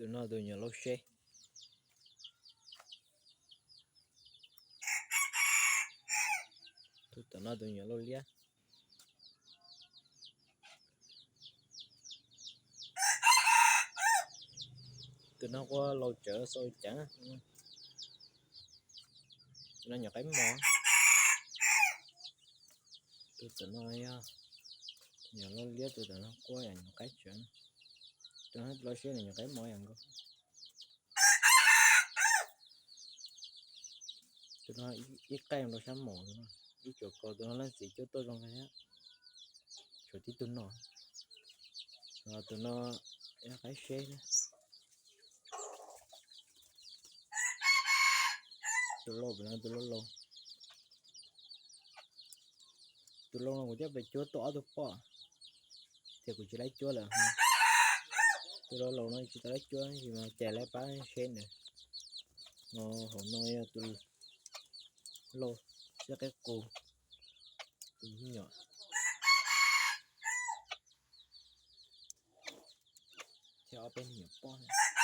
Tus no tus nyuam lauj seb. Tus tom no tus nyuam lauj liab. Tus no qua laus tsawv xau ceev. Tus no nyuam qaib mos. Tus tom no yog nyuam lauj liab, tus tom no qua yam nyuam qaib tsawv. Tus no los seb nws nyuam qaib mos yam nkaus. Tus no ib qaij rau sab mos, ib tsuam kaus. Tus no leej txiv cuab tuaj zoo kawg thiab, tshuav tib tug no. Tus no yog qaib seb na. Tus lauj, tus lauj lauj. Tus lauj no kuv coj pem cuab tuaj ob tug poj, tias kuv tsis laib cuab lawm. Tus lauj laus no tsis tau laib cuab, tab sis mas cais laib pab seb nws. No hauv no yog tus lauj, xiab qaib qus, tus me nyuam, thiab ob peb me nyuam poj.